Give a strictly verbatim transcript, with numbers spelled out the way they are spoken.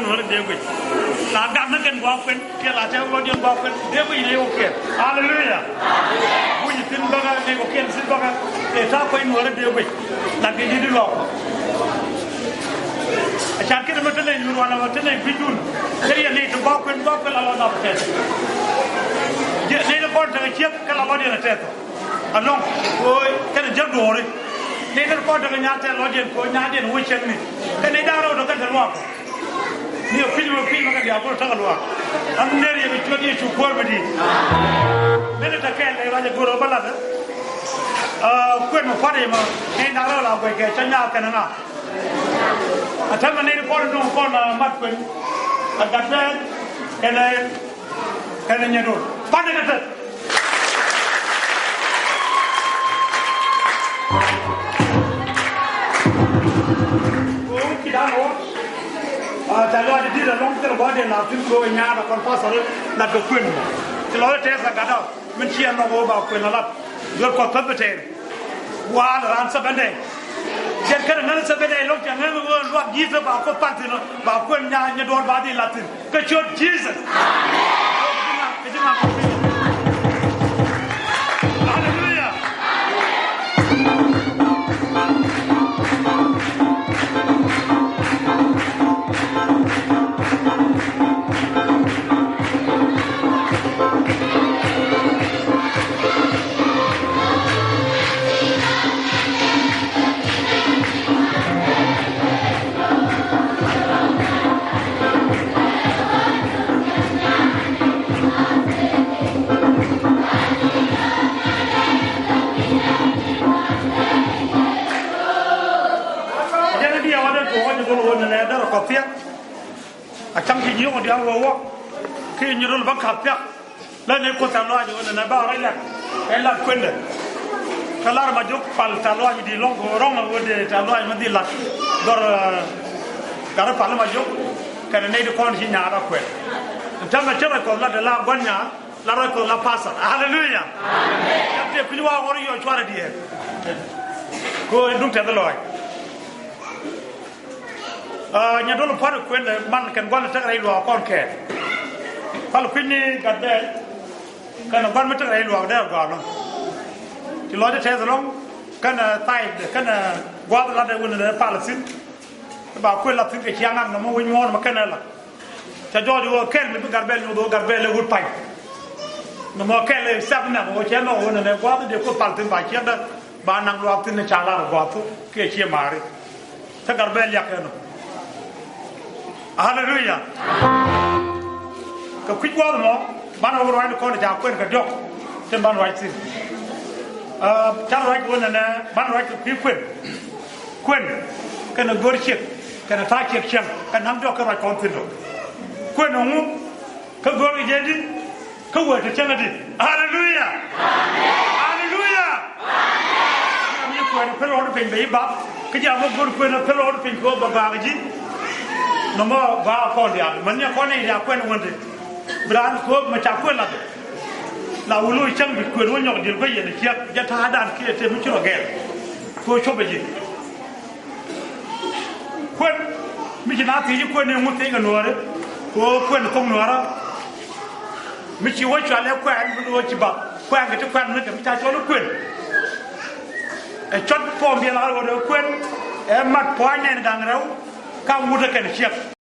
Nuɔ̱ɔ̱rä dee guic. La gam ni kɛn gua̱a̱k kuɛn, kiɛ la tɛk lɔcdiɛn gua̱a̱k kuɛn, dee guic nɛy kɔ̱kiɛn. Aleluya. Buny thi̱n bäkɛ, nɛy kɔ̱kiɛn thi̱n bäkɛ, ɛ ta̱a̱ kuec Nuɔ̱ɔ̱rä dee guic. La kɛ ji̱ di luaak. A can kɛn mi te nɛy nyuur wanɛ mi te nɛy gui̱cdun. Te yɛ nɛy ti gua̱a̱k kuɛn, gua̱a̱k kuɛn la lɔ nap tɛth. Nɛy ti kɔn tekɛ ciek, kɛ la lɔcdiɛn a tɛth. Anɔŋ, kɛ ɣöö kɛn jiäk duɔ̱ɔ̱ri. Nɛy ti kɔn tekɛ nya̱a̱ tɛth lɔcdiɛn, kɛ ɣöö nya̱a̱diɛn wä ciekni. Kɛn nɛy da̱ŋ rɛw tɔ̱ kɛn te luaak. Ni ɛ kui̱c mɛ kui̱c mɛ kɛ diaal go̱r ta̱k ɛ luaak. An ner yɛ kɛ cuɔt Yecu kuäär mi di̱i̱t. Nɛn ɛ te kɛɛl ɛ ruac ɛ go̱r ɛ bä la̱th ɛ. Kuën mɛ kua̱r yɛ mɛ ni da̱ŋ rɛw la guɛc kɛ cä nyaak kɛn ɛ ŋa. A tɛmɛ ni kɔn nuŋ kɔn ɛ mat kuën. Ɛ gat bɛɛl kɛnɛ kɛnɛ nyɛ do̱r. Pan ni kɛ tɛth. Go̱o̱r ci da̱ŋ wä. Ca lɔac di̱t ɛlɔ̱ŋ thil gua̱a̱r dee la̱r thi̱n kɛ ɣöö nyaat ɛ kɔn pastor lat kɛ kuën. Ci lɔc tɛth ɛ gatdä min ci ɛn lɔk ɣöö ba kuën ɛ lat. Duel Kuɔth Presbytery. Waal raan Seventh Day. Cɛn kɛn ɛ ŋäth Seventh Day lɔk cɛ ŋäth ɣöö luak ji̱th ba Kuoth pal thi̱n ɔ ba kuën nyaat nyɛ duɔ̱ɔ̱r ba dhil lat thi̱n. Kɛ ciöt Jesus. Hallelujah. Jɛn i̱ diɛw adɛ tuɔɔk ni go̱l ɣöö nɛnɛ därɛ kɔ̱th thia̱k. A cam ci nyiɔk diaal wä wä. Ki nyi rol bä ka̱p thia̱k. Lä ni Kuoth tɛ̈th lɔaac ɣöö nɛnɛ ba rɔ̱ lat. Ɛ lat kuendɛ. Kä lar ma jok pal tɛ̈th lɔaac di lɔ̱ŋ kɛ ɣöö rɔ̱ŋ ɛ ɣöö dee tɛ̈th lɔaac ma dhil lat. Gɔr, eh, gat rɔ̱ pal ma jok. Kɛnɛ nɛy ti kɔn ci nyaat a kuɛn. Ɛn täämɛ cä rɔ̱ Kuɔth lat ɛ la gua̱n nyaat. La rɔ̱ Kuɔth la pastor. Hallelujah. Amen. Yam tëë kui̱ny wa ɣɔr yɔ cuarɛ diɛɛr. Kɛ ɣöö duŋ tɛ̈th lɔaac. Ah, nyɛ dol pua̱t kuën man kɛn gua̱n tekɛ rɛy luaak kɔn kɛɛl. Pal kui̱ny ni gat bɛɛl kɛn gua̱n mi tekɛ rɛy luaak dee gɔaa lɔ̱ŋ. Ci lɔcdä tɛth lɔ̱ŋ kɛn thaayip kɛn gua̱a̱th lat dee wun dee pal thi̱n. Ba kuën lat thi̱n kɛ ciaŋ ŋak nɔmɔ wec muɔ̱ɔ̱n mɛ kɛn ɛ lat. Cɛ jɔɔc ɣöö kɛl mi bi Garbɛl nyoth ɣöö Garbɛl ɛ wut pa̱ny. Nɔmɔ kɛl ɛ sɛp nɛm ɣöö cɛ nɔk ɣöö nɛnɛ gua̱a̱th dee Kuoth pal thi̱n ba ciɛkdä ba naŋ luaak thi̱n ɛ ca lar gua̱a̱th thok kiɛ ciɛ ma̱a̱ri. Kä Garbɛl liak kɛn ɔ. Aleluya. Kɛ kui̱c gua̱a̱th mɔ banɛ wä ruac ni kɔn ca kuën kɛ diɔ̱k tin banɛ ruac thi̱n. Ah, ca ruac ɣöö nɛnɛ banɛ ruac kɛ kui̱ kuën. Kuën kɛnɛ go̱r ciek kɛnɛ ta̱a̱ ciek cäŋ kɛ naŋ diɔ̱k kɛ ruac kɔn thi̱n tɔ. Kuën ɛŋu? Kä go̱o̱rkɛ jɛ di kä wee te cäŋ adi. Aleluya. Aleluya. Jam yi kuɛn pɛl ɣɔt piny bɛ yi bak kä jam mɔ go̱o̱r kuën pɛl ɣɔt piny kɛ ɣöö bɛ gaak ji̱. Nɔmɔ gaak kɔn diaal män ni kɔn ni diaal kuɛn wändɛ. Bi raan kɛ ɣöö mɛ ca kuën lat. La wä lo̱c cäŋ bi kuën wä nyɔk diël guäc yɛn ciɛk jɛ ta̱a̱dan kiɛ te mi ci rɔ gɛɛl. Kɛ ɣöö copɛ ji̱. Kuën mi ci na thiec i̱ kuën i̱ ŋu thiec kɛ nuɔ̱ɔ̱ri. Kɛ ɣöö kuën thok nuɔ̱ɔ̱rä. Mi ci wä cual ɛ kuɛn mi wä ci bath kuɛn kɛ ti kuɛn mi kɛ mi ca cɔl i̱ kuën. Ɛ cɔt puɔ̱ɔ̱m biɛl ɣar ɣöö dee kuën ɛ mat pua̱a̱ny nɛn da̱ŋ rɛw. Ka ŋut ɛ kɛn ciɛk.